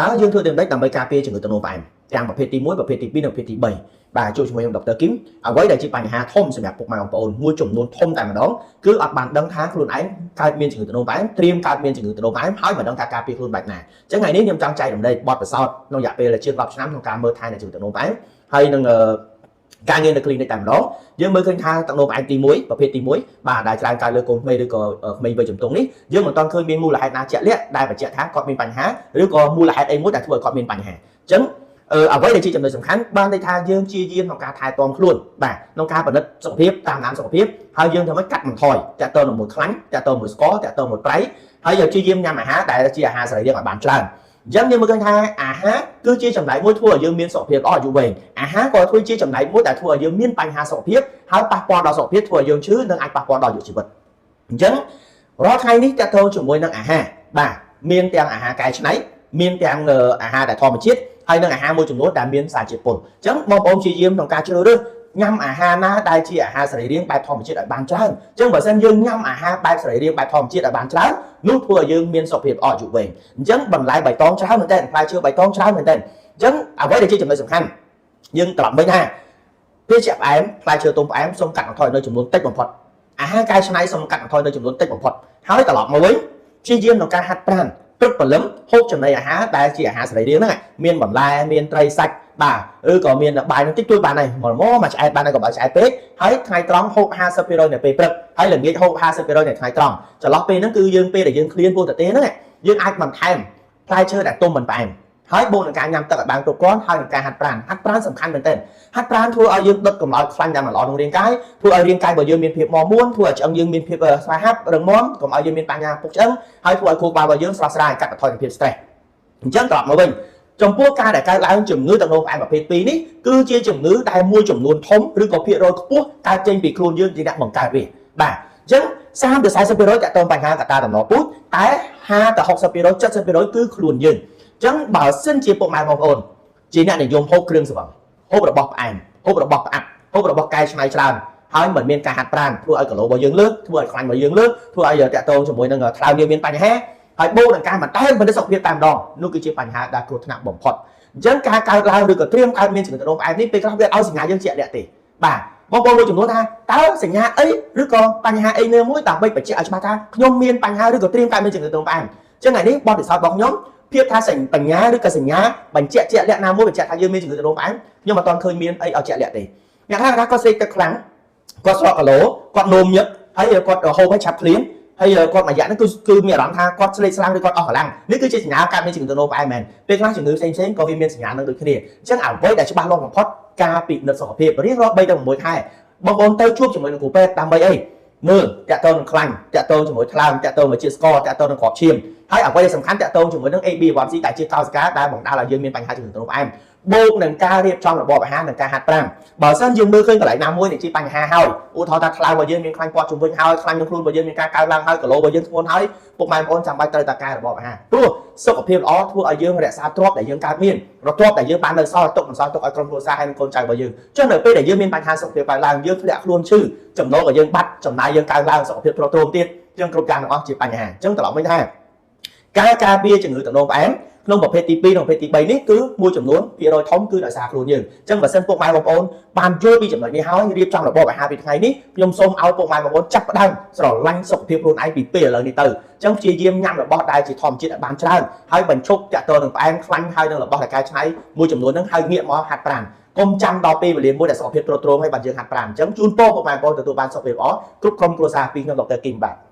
តើយើងធ្វើដូចម្ដេចដើម្បីការពារជំងឺទឹកនោមផ្អែមទាំងប្រភេទទី1ប្រភេទទី2និងប្រភេទទី3បាទជួបជាមួយខ្ញុំដុកទ័រគឹមអ្វីដែលជាបញ្ហាធំសម្រាប់ពុកម៉ែបងប្អូនមួយចំនួនធំតែម្ដងគឺអត់បានដឹងថាខ្លួនឯងកើតមានជំងឺទឹកនោមផ្អែមត្រៀមកើតមានជំងឺទឹកនោមផ្អែមហើយមិនដឹងថាការពារខ្លួនបែបណាអញ្ចឹងថ្ងៃនេះខ្ញុំចង់ចែករំលែកបទពិសោធន៍ក្នុងរយៈពេលជាង10ឆ្នាំក្នុងការមើលថែនៅជំងឺទឹកនោមផ្អែមហើយនឹងការងារនៅ clinic តែម្ដងយើងមើលឃើញថាទឹកនោមផ្អែមទី1ប្រភេទទី1បាទដែលច្រើនកើតលើកូនក្មេងឬក៏ក្មេងវ័យជំទង់នេះយើងមិនទាន់ឃើញមានមូលហេតុណាជាក់លាក់ដែលបញ្ជាក់ថាគាត់មានបញ្ហាឬក៏មូលហេតុអីមួយដែលធ្វើឲ្យគាត់មានបញ្ហាអញ្ចឹងអ្វីដែលជាចំណុចសំខាន់បានន័យថាយើងព្យាយាមក្នុងការថែទាំខ្លួនបាទក្នុងការពិនិត្យសុខភាពតាមដានសុខភាពហើយយើងធ្វើម៉េចកាត់បន្ថយតាក់ទងនឹងមួយខ្លាញ់តាក់ទងមួយស្ករតាក់ទងមួយប្រៃហើយយើងព្យាយាមញ៉ាំអាហារដែលជាអាហារសរីរាង្គឲ្យបានច្រើនអញ្ចឹងយើងមើលឃើញថាអាហារគឺជាចំណែកមួយធ្វើឲ្យយើងមានសុខភាពល្អអាយុវែងអាហារក៏ធ្វើជាចំណែកមួយដែលធ្វើឲ្យយើងមានបញ្ហាសុខភាពហើយប៉ះពាល់ដល់សុខភាពធ្វើឲ្យយើងឈឺនិងអាចប៉ះពាល់ដល់អាយុជីវិតអញ្ចឹងរាល់ថ្ងៃនេះតាក់ទងជាមួយនឹងអាហារបាទមានទាំងអាហារកែច្នៃមានទាំងអាហារដែលធម្មជាតិហើយនិងអាហារមួយចំនួនដែលមានសារជាតិពុលអញ្ចឹងបងប្អូនព្យាយាមក្នុងការជ្រើសរើសញ៉ាំអាហារណាដែលជាអាហារសរីរាង្គបែបធម្មជាតិឲ្យបានច្រើនអញ្ចឹងបើសិនយើងញ៉ាំអាហារបែបសរីរាង្គបែបធម្មជាតិឲ្យបានច្រើននោះធ្វើឲ្យយើងមានសុខភាពល្អអាយុវែងអញ្ចឹងបន្លែបៃតងច្រើនមែនទែនផ្លែឈើបៃតងច្រើនមែនទែនអញ្ចឹងអ្វីដែលជាចំណុចសំខាន់យើងត្រឡប់វិញថាភេសជ្ជៈផ្អែមផ្លែឈើទុំផ្អែមសូមកាត់បន្ថយនៅចំនួនតិចបំផុតអាហារកែច្នៃសូមកាត់បន្ថយនៅចំនួនតិចបំផុតហើយត្រឡប់មកវិញព្យាយាមក្នុងការហាត់ប្រាណព្រឹកព្រលឹមហូបចំណីអាហារដែលជាអាហារសរីរាង្គហ្នឹងមានបន្លែមានត្រីសាច់បាទឬក៏មានបាយនឹងតិចតួចបានហើយមកមកមួយឆ្អែតបានហើយកុំឲ្យឆ្អែតពេកហើយថ្ងៃត្រង់ហូប50%នៅពេលព្រឹកហើយល្ងាចហូប50%នៅថ្ងៃត្រង់ចន្លោះពេលហ្នឹងគឺយើងពេលដែលយើងឃ្លានពោះតទេហ្នឹងយើងអាចបន្ថែមផ្លែឈើដែលទុំមិនផ្អែមហើយបូកនឹងការញ៉ាំទឹកឲ្យបានគ្រប់គ្រាន់ហើយនឹងការហាត់ប្រាណហាត់ប្រាណសំខាន់មែនទែនហាត់ប្រាណធ្វើឲ្យយើងដុតកម្លោចខ្លាញ់តាមល្អក្នុងរាងកាយធ្វើឲ្យរាងកាយរបស់យើងមានភាពមាំមួនធ្វើឲ្យឆ្អឹងយើងមានភាពស្វាហាប់រឹងមាំកុំឲ្យយើងមានបញ្ហាពុកឆ្អឹងហើយធ្វើឲ្យខួរក្បាលរបស់យើងស្រស់ស្រាយកាត់បន្ថយភាព stress អញ្ចឹងត្រឡប់មកវិញចំពោះការដែលកើតឡើងជំងឺទឹកនោមផ្អែមប្រភេទ2នេះគឺជាជំងឺដែលមួយចំនួនធំឬក៏ភាគរយខ្ពស់កើតចេញពីខ្លួនយើងជាអ្នកបង្កើតវាបាទអញ្ចឹង30ទៅ40%តាក់ទងបញ្ហាកត្តាតំណពូជតែ50ទៅ60% 70%គឺខ្លួនយើងអញ្ចឹងបើសិនជាពុកម៉ែបងប្អូនជាអ្នកនិយមហូបគ្រឿងស្រវឹងហូបរបស់ផ្អែមហូបរបស់ផ្អាប់ហូបរបស់កែច្នៃច្រើនហើយមិនមានការហាត់ប្រាណធ្វើឲ្យគីឡូរបស់យើងលើសធ្វើឲ្យខ្លាញ់របស់យើងលើសធ្វើឲ្យតាក់ទងជាមួយនឹងថ្លើមយើងមានបញ្ហាហើយបូកនឹងការមិនតែមិនសុខភាពតែម្ដងនោះគឺជាបញ្ហាដែលគ្រោះថ្នាក់បំផុតអញ្ចឹងការកើតឡើងឬក៏ត្រៀមកើតមានជំងឺទឹកនោមផ្អែមនេះពេលខ្លះវាឲ្យសញ្ញាយើងជាក់លាក់ទេបាទបងប្អូនមួយចំនួនថាតើសញ្ញាអីឬក៏បញ្ហាអីនៅមួយដើម្បីបញ្ជាក់ឲ្យច្បាស់ថាខ្ញុំមានបញ្ហាឬក៏ត្រៀមកើតមានជំងឺទឹកនោមផ្អែមអញ្ចឹងថ្ងៃនេះបទពិសោធន៍របស់ខ្ញុំភាពថាសញ្ញាឬក៏សញ្ញាបញ្ជាក់ជាក់លាក់ណាមួយបញ្ជាក់ថាយើងមានជំងឺទឹកនោមផ្អែមខ្ញុំមិនទាន់ឃើញមានអីឲ្យជាក់លាក់ទេអ្នកខ្លះគាត់ស្រេកទឹកខ្លាំងគាត់ស្រកគីឡូគាត់នោមញឹកហើយគាត់ហូបឲ្យឆាប់ឃ្លានហើយគាត់មួយរយៈហ្នឹងគឺមានអារម្មណ៍ថាគាត់ស្លេកស្លាំងឬគាត់អស់កម្លាំងនេះគឺជាសញ្ញាកើតមានជំងឺទឹកនោមផ្អែមមែនពេលខ្លះជំងឺផ្សេងផ្សេងក៏វាមានសញ្ញានឹងដូចគ្នាអញ្ចឹងអ្វីដែលច្បាស់លាស់បំផុតការពិនិត្យសុខភាពរៀងរាល់3ទៅ6ខែបងប្អូនទៅជួបជាមួយនឹងគ្រូពេទ្យដើម្បីអីមើលតាក់ទងនឹងខ្លាញ់តាក់ទងជាមួយថ្លើមតាក់ទងនឹងជាតិស្ករតាក់ទងនឹងគ្រាប់ឈាមហើយអ្វីដែលសំខាន់តាក់ទងជាមួយនឹង HbA1c ដែលជាកោសិកាដែលបណ្ដាលឲ្យយើងមានបញ្ហាជំងឺទឹកនោមផ្អែមបូកនឹងការរៀបចំរបបអាហារនិងការហាត់ប្រាណបើសិនយើងមើលឃើញកន្លែងណាមួយនេះជាបញ្ហាហើយឧទាហរណ៍ថាថ្លើមរបស់យើងមានខ្លាញ់ពាត់ជុំវិញហើយខ្លាញ់ក្នុងខ្លួនរបស់យើងមានការកើនឡើងហើយគីឡូរបស់យើងធ្ងន់ហើយពុកម៉ែបងប្អូនចាំបាច់ត្រូវតែកែរបបអាហារព្រោះសុខភាពល្អធ្វើឲ្យយើងរក្សាទ្រព្យដែលយើងកើតមានរទ្រព្យដែលយើងបាននៅសល់ទុកមិនសល់ទុកឲ្យក្រុមគ្រួសារហើយនិងកូនចៅរបស់យើងចុះនៅពេលដែលយើងមានបញ្ហាសុខភាពកើតឡើងយើងធ្លាក់ខ្លួនឈឺចំណូលក៏យើងបាត់ចំណាយយើងកើនឡើងសុខភាពទ្រុឌទ្រោមទៀតចឹងគ្រប់យ៉ាងទាំងអស់ជាបញ្ហាអញ្ចឹងត្រឡប់វិញថាការការពារជំងឺទឹកនោមផ្អែមក្នុងប្រភេទទី2និងប្រភេទទី3នេះគឺមួយចំនួនភាគរយធំគឺដោយសារខ្លួនយើងអញ្ចឹងបើសិនពុកម៉ែបងប្អូនបានយល់ពីចំណុចនេះហើយរៀបចំរបបអាហារពីថ្ងៃនេះខ្ញុំសូមឲ្យពុកម៉ែបងប្អូនចាប់ផ្ដើមស្រឡាញ់សុខភាពខ្លួនឯងពីពេលឥឡូវនេះទៅអញ្ចឹងព្យាយាមញ៉ាំរបស់ដែលជាធម្មជាតិឲ្យបានច្រើនហើយបញ្ឈប់តាក់ទងនឹងផ្អែមខ្លាញ់ហើយនឹងរបស់ដែលកែច្នៃមួយចំនួនហ្នឹងហើយងាកមកហាត់ប្រាណកុំចាំដល់ពេលវេលាមួយដែលសុខភាពទ្រុឌទ្រោមហើយបានយើងហាត់ប្រាណអញ្ចឹងជូនពរពុកម៉ែបងប្អូនទទួលបានសុខភាពល្អគ្រប់ក្រុមគ្រួសារពីខ្ញុំដុកទ័រគីមបាទ។